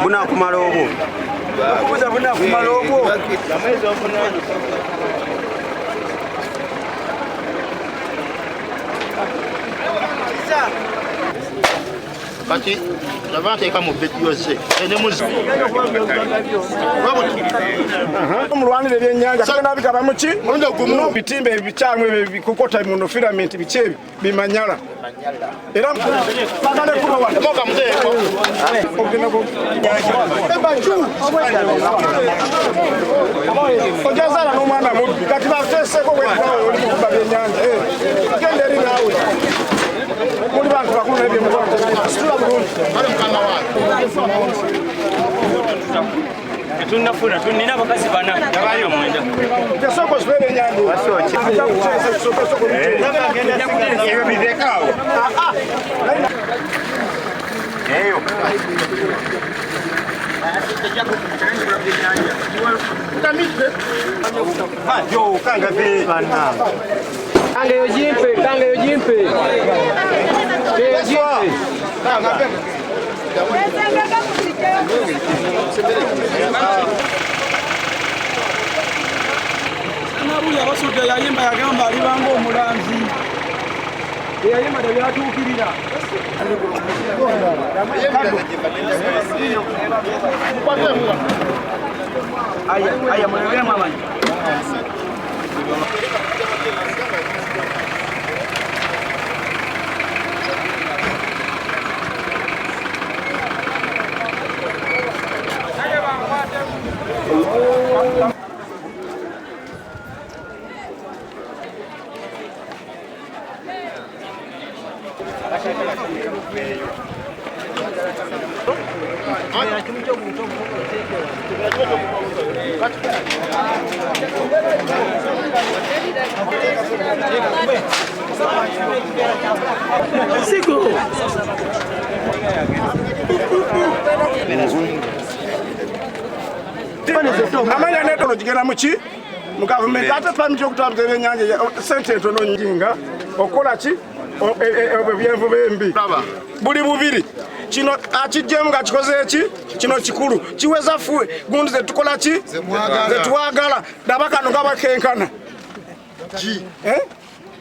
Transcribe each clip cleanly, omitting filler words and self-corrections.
Bunakumala obwo okubuza bunakumala obwo. Kati nava nteeka mu beti yozze enemuzi. Omulwanira ebyenyanja tugenda bigaba muki gumu bitimba ebikyamu ebyo bikokota muno filamenti biki ebyo bimanyala era bagale kuba wano ojazaala n'omwana mubbi kati bateeseko oli mukuba byenyanja genda eri naawe muli bantu bakulu naye byemukola situla bulungi. Tetunnafuna, nina abakazi bana abayo mwenda. Tesoko sibe ebyenyanja Ebyo birekaawo eyo. Yo, kanga ve. Kange yo jimpe, kange yo jimpe. Eyo jimpe. Nabuli abasujja yayimba yagamba alibanga omulanzi eyayimba tebyatuukirira. Aya mwegemu amanyi. Amanya netono gigenda muki mu gavumenti ate pamiti okutambuza ebyenyanja sente entono njinga okukola ki ebyenvuba embi buli bubiri kino akijjemu nga kikoze eki kino kikulu kiweza gundi zetukola ki zetwagala daba kano gabakenkana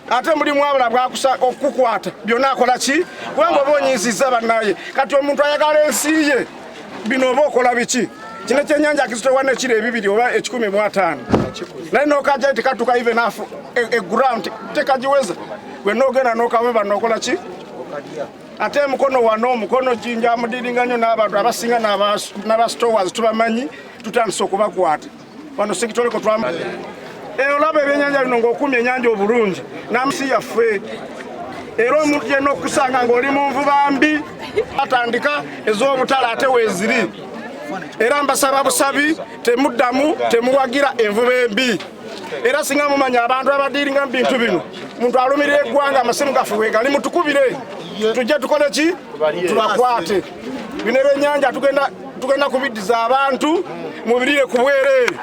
ate mulimu abula bwakusa okukukwata byonna akola ki kubanga oba onyiizizza bannaye. Kati omuntu ayagala ensi ye bino oba okola biki kino ekyenyanja akizitowa nekiro ebibiri oba 15 naye nokajja tekatuka even half eground tekagiweza gwe nogenda nokavuba nokola ki ate mukono wano mukono Jinja mudiringa nnyo n'abantu abasinga n'aba stores tubamanyi tutandise okubakwata wano sekitoleko twamu olaba ebyenyanja bino ng'okumya ennyanja obulungi n'amusi yaffe era omuntu yenna okusanga ng'oli mu nvuba mbi atandika ez'obutale ate weeziri era mbasaba busabi temuddamu temuwagira envuba embi era singa mumanya abantu abadiringa mu bintu bino muntu alumirira eggwanga amasimu gaffe wegali mutukubire tujje tukole ki tubakwate bino ebyennyanja tugenda kubiddiza abantu mubirire ku bwereere.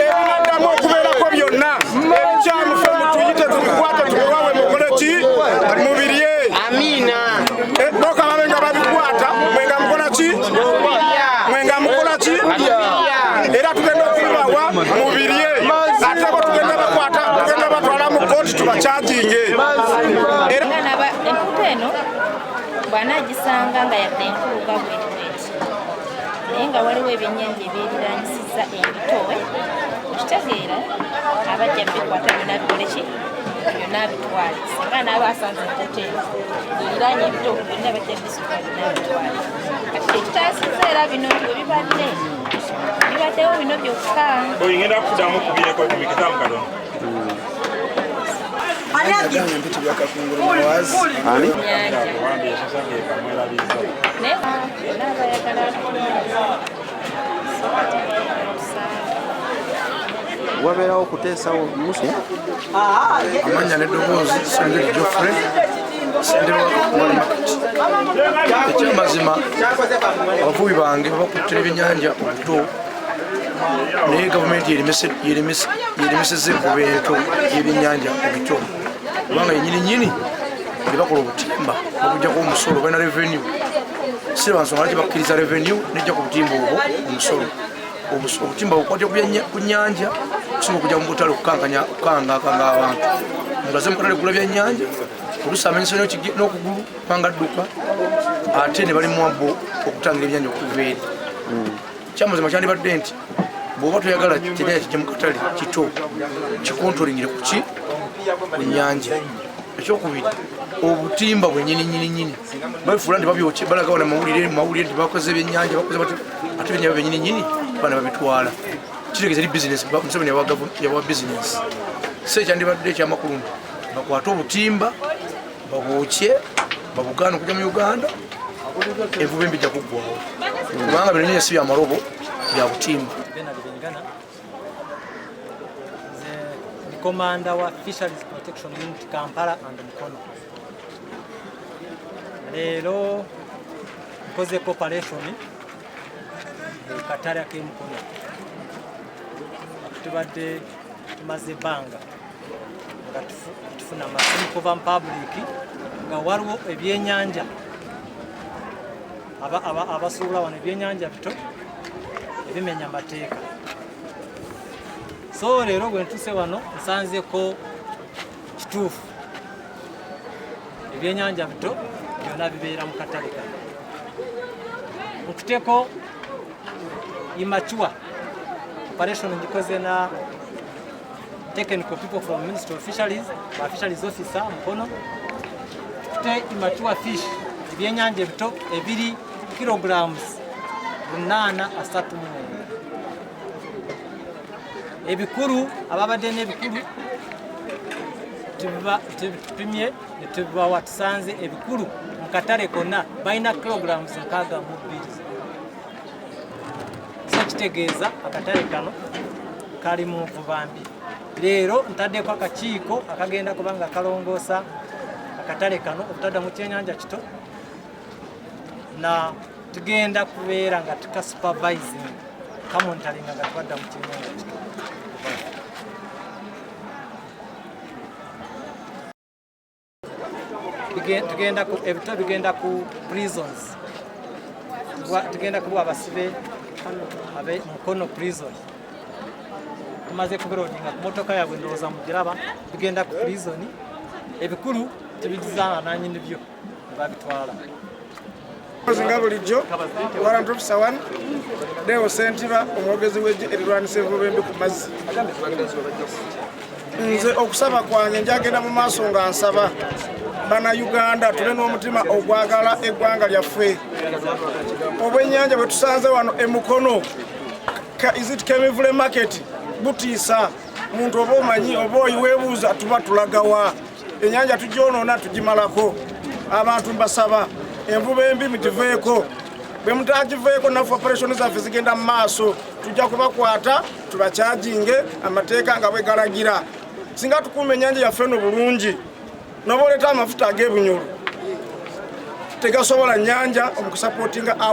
Ebinaddamu okubeerako byonna ebikyamu ffe mutuyite tubikwate tubiwawe mukole ki mubirye. Boka babe nga babikwata mwenga mukola ki mwenga mukola ki era tugenda okubibawa mubirye ate bo tugenda bakwata tugenda batwala mu kooti tubakyajinge. Era enkuta eno bw'anaagisanga nga yadde enkulu nga bweri bweti naye nga waliwo ebyennyanja ebyeriranyisizza ebito okitegeera abajja bikwata byonna bikole ki byonna bitwale singa anaaba asanze enkuta eno ng'eriranye ebito byonna bajja bisuka byonna bitwale. Kati kyekitaasizza era bino nti bwe bibadde bibaddewo bino byokka. Oyingenda kuddamu kubireko bimikitamu katono. Ani? Wabeerawo okuteesawo musu. Amanya n'eddoboozi Sengeri Geoffrey ssentebe wa Kakumani Market. Ekyamazima abavubi bange babakuttira ebyennyanja obuto Naye gavumenti yeremesezza envuba ento y'ebyennyanja ebito, kubanga yenyini nyini tebakola obutimba bakujjako omusolo, balina revenue. Siraba nsonga lwaki bakkiriza revenue nejja ku butimba obwo omusolo. Obutimba bukwatya ku nnyanja okusinga okujja mu butale okukangakanga abantu. Omuntu aze mu katale kugula byannyanja, oluusi amenyesa n'okugulu kubanga adduka, ate ne balimwa bo okutangira ebyannyanja okuva eri. Kyamazima kyandibadde nti bw'oba toyagala kyenyanja kijje mu katale kito, kikontrolingire kuki ku nnyanja. Ekyokubiri, obutimba bwenyini nyini nyini babifuula nti babyokye, balaga wana mawulire mawulire nti bakoze ebyennyanja, bakoze bati, ate ebyennyanja byenyini nyini baana babitwala. Kitegeeza eri bizinesi, Museveni yabawa bizinesi. Si ekyandibadde ekyamakulu nti bakwate obutimba babwokye, babugaana okujja mu Uganda, envuba embi ejja kuggwawo, kubanga bino nyanya si byamalobo, bya butimba. Bernard Bengana. Nze ndi commander wa Fisheries Protection Unit Kampala and Mukono. Leero nkoze operation mu katale ak'e Mukono. Tubadde tumaze ebbanga nga tufuna amasimu kuva mu public nga waliwo ebyenyanja abasuubula wano ebyenyanja bito ebimenya amateeka. So leero bwe ntuse wano nsanzeko kituufu, ebyenyanja bito byonna bibeera mu katale kano. Nkuteko immature operation ngikoze na technical people from Ministry of Fisheries, ba fisheries officer Mukono. Tukute immature fish, ebyenyanja ebito ebiri kilograms 839. Ebikulu, ababadde n'ebikulu tubipimye ne tubibawa. Tusanze ebikulu mu katale konna balina kilograms 62, so kitegeeza akatale kano kali mu nvuba mbi. Leero ntaddeko akakiiko akagenda kubanga kalongoosa akatale kano obutadda mu kyenyanja kito, na tugenda kubeera nga tukasupervising, kamonitoringa nga tubadda mu kyenyanja kito. Tugenda ku ebito bigenda ku prisons. Tugenda kuwa abasibe abe Mukono Prison. Tumaze kubiloadinga ku motoka yabwe, ndowooza mugiraba. Tugenda ku prison, ebikulu tubigiza nanyini byo babitwala. Nga bulijjo, Warrant Officer 1 Deo Sentiba, omwogezi w'eggye erirwanisa envuba embi ku mazzi. Nze okusaba kwange, njagenda mu maaso nga nsaba Bannayuganda tube n'omutima ogwagala eggwanga lyaffe. Obwennyanja bwe tusanze wano emukono is it Kemivule Market, butiisa muntu oba omanyi oba oyiweebuuza tuba tulagawa. Ennyanja tugyonoona, tugimalako. Abantu mbasaba envuba embi mugiveeko. Bwe mutagiveeko, naffe operation zaffe zigenda mu maaso, tujja kubakwata tubacharginge amateeka nga bwe galagira. Singa tukuuma ennyanja yaffe eno bulungi, noba oleeta amafuta ag'ebunyolo tegasobola nnyanja omukusupportinga awo.